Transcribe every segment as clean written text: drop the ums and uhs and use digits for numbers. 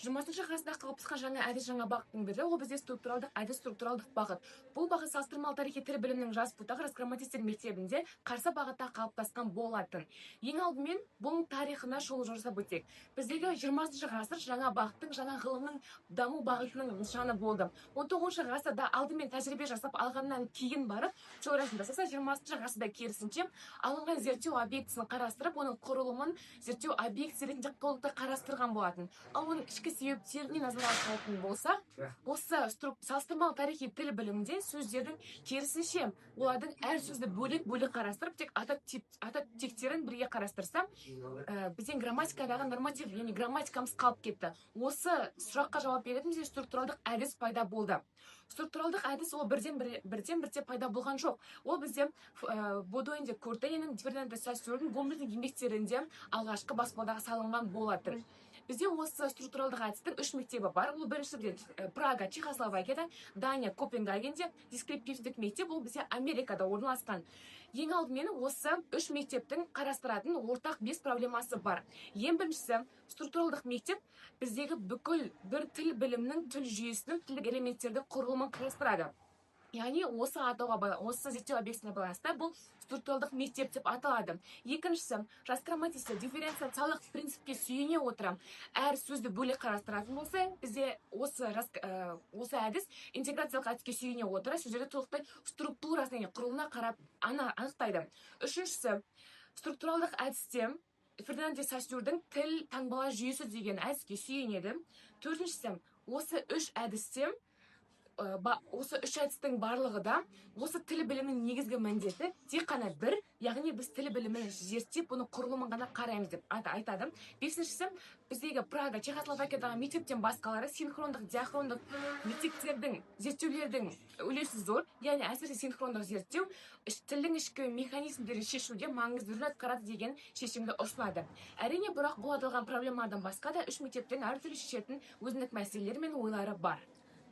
20 ғасырда қалыптасқан жаңа әдіс, жаңа бағыттың бірі ол бізде структуралдық әдіс, структуралдық бағыт. Бұл бағыт салыстырмалы тарихи тіл білімінің жас бұтағы жас грамматистер мектебінде қарсы бағытта қалыптасқан болатын. Ең алдымен бұның тарихына шолу жасап өтсек. Біздегі 20 ғасыр жаңа бағыттың, жаңа ғылымның даму бағытының нышаны болды. 19 ғасырда алдымен тәжірибе жасап алғаннан кейін барып теориясын жасаса, 20 ғасырда керісінше алынған зерттеу объектісін қарастырып, оның құрылымын зерттеу объектісі ретінде толықтай қарастырған болатын. Ал оның ішкі себептеріне назар аударатын болсақ, осы салыстырмалы тарихи тіл білімінде сөздердің керісінше олардың әр сөзді бөлек-бөлек қарастырып, тек атап тектерін бірге қарастырса, бізден грамматикадағы норматив, яғни грамматикамыз қалып кетті. Осы сұраққа жауап беретін бізде структуралдық әдіс пайда болды. Структуралдық әдіс ол бірден бірте пайда болған жоқ. Ол бізде Бодуэн де Куртеньнің, Фердинанд де Соссюрдің, Гумбольдттің еңбектерінде алғашқы баспалдағы салынған болатын. Бізде осы структуралдық әдістің үш мектебі бар. Ол біріншіден, Прага, Чехословакияда, Дания, Копенгагенде, дескриптивтік мектеп ол бізде Америкада орналасқан. Ең алдымен осы үш мектептің қарастыратын ортақ 5 проблемасы бар. Ең біріншісі, структуралдық мектеп біздегі бүкіл бір тіл білімінің, тіл жүйесінің, тілдік элементтердің құрылымын қарастырады. Яғни осы атауға осы зерттеу объектісіне байланысты бұл структуралдық мектеп деп аталады. Екіншісі, жас грамматистер дифференциациялық принципке сүйене отыра әр сөзді бөлек қарастыратын болса, бізде осы әдіс интеграциялық әдіске сүйене отыра сөздерді толықтай структурасына, яғни құрылымына қарап анықтайды. Үшіншісі, структуралдық әдісте Фердинанд де Соссюрдің тіл таңбалар жүйесі деген әдіске сүйенеді. Төртіншісі, осы үш әдісте осы үш әдістің барлығы да осы тіл білімінің негізгі міндеті тек қана бір, яғни біз тіл білімін зерттеп, бұның құрылымын ғана қараймыз деп айтады. Бесіншісі, біздегі Прага, Чехословакиядағы мектептен басқалары синхрондық, диахрондық мектептердің, зерттеулердің үлесі зор, яғни әсіресе синхрондық зерттеу тілдің ішкі механизмдерін шешуде маңызды рөл атқарады деген шешімді ұсынады. Әрине, бірақ бұл аталған проблемадан басқа да үш мектептің әртүрлі шешетін өзіндік мәселелері мен ойлары бар.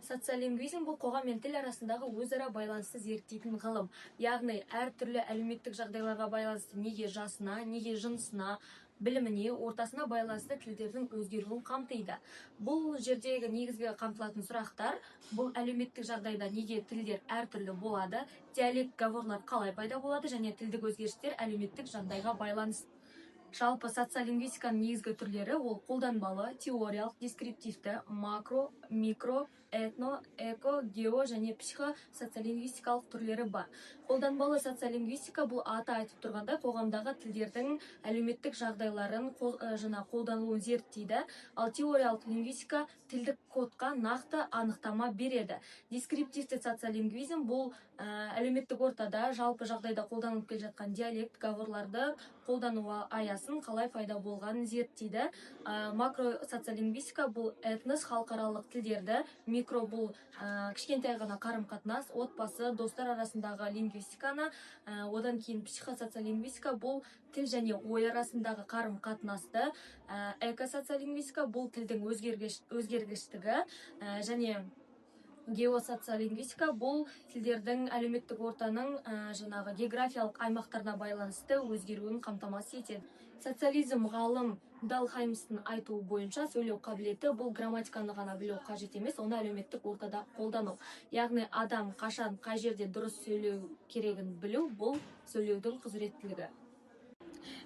Социолингвизм бұл қоғам мен тіл арасындағы өзара байланысты зерттейтін ғылым. Яғни әртүрлі әлеуметтік жағдайларға байланысты неге жасына, неге жынысына, біліміне, ортасына байланысты тілдердің өзгеруін қамтиды. Бұл жердегі негізгі қамтылатын сұрақтар бұл әлеуметтік жағдайда неге тілдер әртүрлі болады, диалект говорлар қалай пайда болады және тілдік өзгерістер әлеуметтік жағдайға байланысты. Жалпы социолингвистиканың негізгі түрлері ол қолданбалы, теориялық, дескриптивті, макро, микро, этно, эко, гео және психосоциолингвистикалық түрлері бар. Қолданбалы социолингвистика бұл аты айтып тұрғандай қоғамдағы тілдердің әлеуметтік жағдайларын жаңа қолданылуын зерттейді. Ал теориялық лингвистика тілдік кодқа нақты анықтама береді. Дескриптивті социолингвизм бұл әлеуметтік ортада жалпы жағдайда қолданылып келе жатқан диалект, говорларды қолдану аясын қалай пайда болғанын зерттейді. Макро социолингвистика бұл этнос, халықаралық тілдерді, микро бұл кішкентай ғана қарым-қатынас, отбасы, достар арасындағы лингвистиканы, одан кейін психосоциолингвистика бұл тіл және ой арасындағы қарым-қатынасты, экосоциолингвистика бұл тілдің өзгергіштігі, және геосоциолингвистика бұл тілдердің әлеуметтік ортаның жаңағы географиялық аймақтарына байланысты өзгеруін қамтамасыз етеді. Социализм ғалым Далхаймстың айтуы бойынша сөйлеу қабілеті бұл грамматиканы ғана білу қажет емес, оны әлеуметтік ортада қолдану. Яғни адам қашан қай жерде дұрыс сөйлеу керегін білу бұл сөйлеудің құзыреттілігі.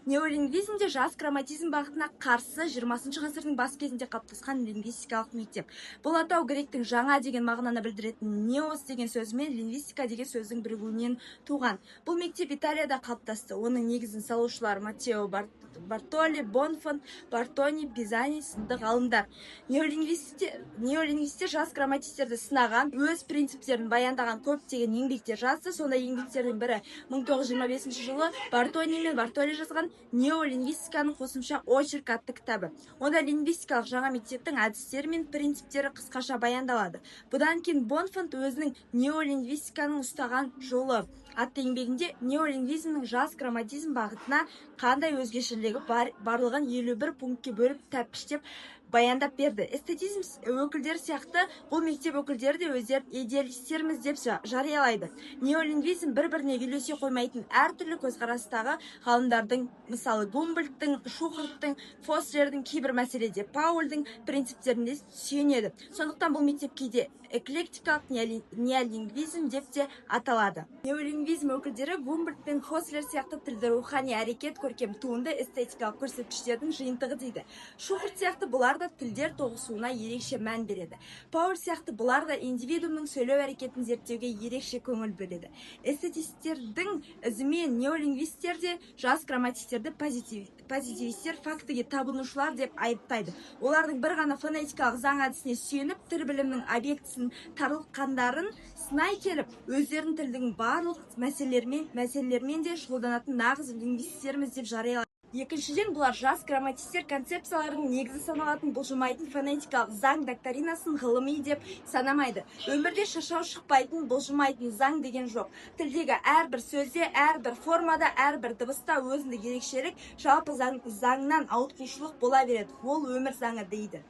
Неолингвизмде жас грамматизм бағытына қарсы 20 ғасырдың бас кезінде қалыптасқан лингвистикалық мектеп. Бұл атау гректің жаңа деген мағынаны білдіретін неос деген сөзімен лингвистика деген сөздің бірігуінен туған. Бұл мектеп Италияда қалыптасты. Оның негізін салушылар Маттео Бартоли, Бонфон, Бартони, Пизани сынды ғалымдар. Неолингвистер жас грамматистерді сынаған, өз принциптерін баяндаған көптеген еңбектер жазды. Сондай еңбектердің бірі 1925 жылы Бартони мен Бартоли жазған Неолингвистиканың қосымша очерк атты кітабы. Онда лингвистикалық жаңа мектептің әдістері мен принциптері қысқаша баяндалады. Бұдан кейін Бонфонт өзінің неолингвистиканың ұстаған жолы Атты еңбегінде неолингвизмнің жас грамматизм бағытына қандай өзгешелігі бар, барлығын 51 пунктке бөліп, тәппіштеп баяндап берді. Эстетизм өкілдері сияқты бұл мектеп өкілдері де өздерін идеалистерміз деп жариялайды. Неолингвизм бір біріне үйлесе қоймайтын әртүрлі көзқарастағы ғалымдардың, мысалы, Гумбольдттың, Шухарттың, Фослердің, кейбір мәселеде Паульдың принциптеріне сүйенеді. Сондықтан бұл мектеп кейде эклектикалық неолингвизм деп те аталады. Неолингвизм өкілдері Гумбольдт пен Фослер сияқты тілді рухани әрекет, көркем туынды, эстетикалық көрсеткіштердің жиынтығы дейді. Шухарт сияқты бұлар да тілдер тоғысуына ерекше мән береді. Пауль сияқты бұлар да индивидуумның сөйлеу әрекетін зерттеуге ерекше көңіл бөледі. Эстетистердің ізімен неолингвистер де жас грамматиктерді позитивистер, фактіге табынушылар деп айыптайды. Олардың бір ғана фонетикалық заң әдісіне сүйеніп, тіл білімінің объектісін тарлыққандарын сынай келіп, өздерін тілдің барлық мәселелерімен де шұғылданатын нағыз лингвистерміз деп жариялайды. Екіншіден, бұлар жас грамматистер концепцияларының негізі саналатын бұлжымайтын фонетикалық заң доктринасын ғылыми деп санамайды. Өмірде шашау шықпайтын, бұлжымайтын заң деген жоқ. Тілдегі әрбір сөзде, әрбір формада, әрбір дыбыста өзіндік ерекшелік, жалпы заңнан ауытқушылық бола береді. Ол өмір заңы дейді.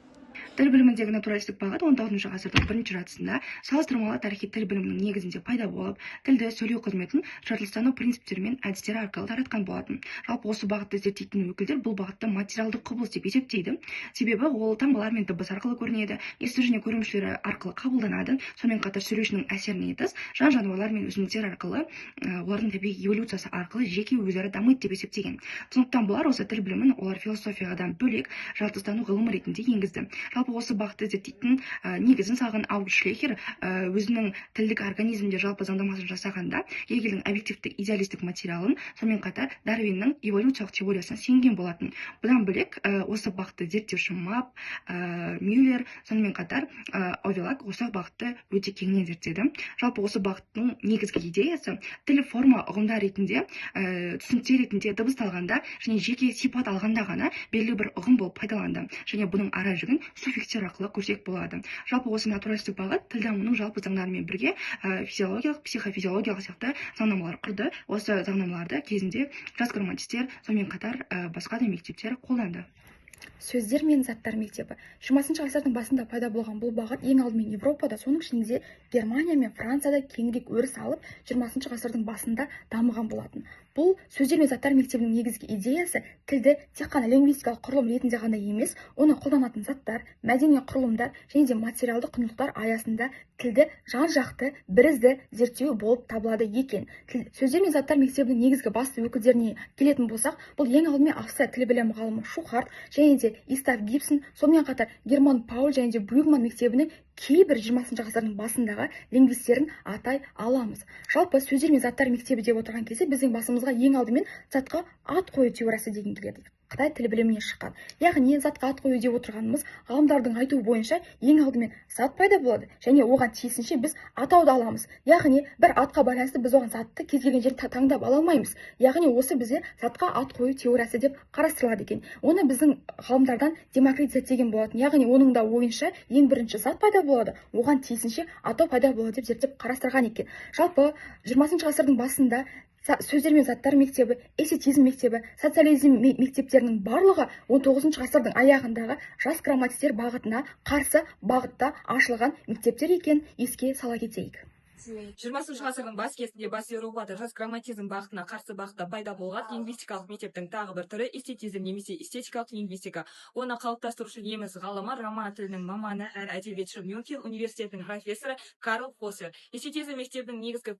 Тіл біліміндегі натуралистік бағыт 19 ғасырдың бірінші жартысында салыстырмалы тарихи тіл білімінің негізінде пайда болып, тілді сөйлеу қызметін жаратылыстану принциптері мен әдістері арқылы таратқан болатын. Жалпы, осы бағытты зерттейтін өкілдер бұл бағытты материалдық құбылыс деп есептейді, себебі ол таңбалар мен дыбыс арқылы көрінеді, есту және көру мүшелері арқылы қабылданады. Сонымен қатар сөйлеушінің әсерінен тыс жан жануарлар мен өсімдіктер арқылы, олардың табиғи эволюциясы арқылы жеке өзара дамиды деп есептеген. Сондықтан бұлар осы тіл білімін олар философиядан бөлек жаратылыстану ғылымы ретінде енгізді. Жалпы, осы бағытты зерттейтін негізін салған Аугуст Шлейхер өзінің тілдік организмде жалпы заңдамасын жасағанда Гегельдің объективті идеалистік материалын, сонымен қатар Дарвиннің эволюциялық теориясына сенген болатын. Бұдан бөлек, осы бағытты зерттеуші Мап, Мюллер, сонымен қатар Овелак осы бағытты өте кеңінен зерттеді. Жалпы, осы бағыттың негізгі идеясы тіл форма ұғымдар ретінде, түсініктер ретінде дыбысталғанда және жеке сипат алғанда ғана белгілі бір ұғым болып пайдаланды және бұның ара жігін суффикстер арқылы көрсек болады. Жалпы, осы натуралистік бағыт тіл дамуының жалпы заңдарымен бірге физиологиялық, психофизиологиялық сияқты заңнамалар құрды. Осы заңнамаларды кезінде жас грамматистер, сонымен қатар басқа да мектептер қолданды. Сөздер мен заттар мектебі. 20 ғасырдың басында пайда болған бұл бағыт ең алдымен Европада, соның ішінде Германия мен Францияда кеңірек өріс алып, 20 ғасырдың басында дамыған болатын. Бұл сөздер мен заттар мектебінің негізгі идеясы тілді тек қана лингвистикалық құрылым ретінде ғана емес, оны қолданатын заттар, мәдени құрылымдар және де материалдық құндылықтар аясында тілді жан-жақты, бірізді зерттеу болып табылады екен. Сөздер мен заттар мектебінің негізгі басты өкілдеріне келетін болсақ, бұл ең алдымен австрия тіл білімі ғалымы Шухарт және де Истав Гибсон, сонымен қатар Герман Пауль және де Брюгман мектебінің кейбір 20 ғасырдың басындағы лингвистерін атай аламыз. Жалпы, сөздер мен заттар мектебі деп отырған кезде біздің басымызға ең алдымен затқа ат қою теориясы деген келеді. Қытай тіл білімінен шыққан. Яғни затқа ат қою деп отырғанымыз, ғалымдардың айтуы бойынша, ең алдымен зат пайда болады және оған тиісінше біз атауды аламыз. Яғни бір атқа байланысты біз оған затты кез келген жерден таңдап ала алмаймыз. Яғни осы бізде затқа ат қою теориясы деп қарастырылады екен. Оны біздің ғалымдардан Демокрит зерттеген болатын. Яғни оның да ойынша, ең бірінші зат пайда болады, оған тиісінше атау пайда болады деп зерттеп қарастырған екен. Жалпы, 20 ғасырдың басында сөздер мен заттар мектебі, эстетизм мектебі, социализм мектептерінің барлығы 19 ғасырдың аяғындағы жас грамматистер бағытына қарсы бағытта ашылған мектептер екен, еске сала кетейік. 20 ғасырдың бас кезінде Батыс Еуропада жас грамматизм бағытына қарсы бағытта пайда болған лингвистикалық мектептің тағы бір түрі эстетизм немесе эстетикалық лингвистика. Оны қалыптастырушы неміс ғалымы, роман тілінің маманы әрі әдебиетші, Мюнхен университетінің профессоры Карл Фослер. Эстетизм мектебінің негізгі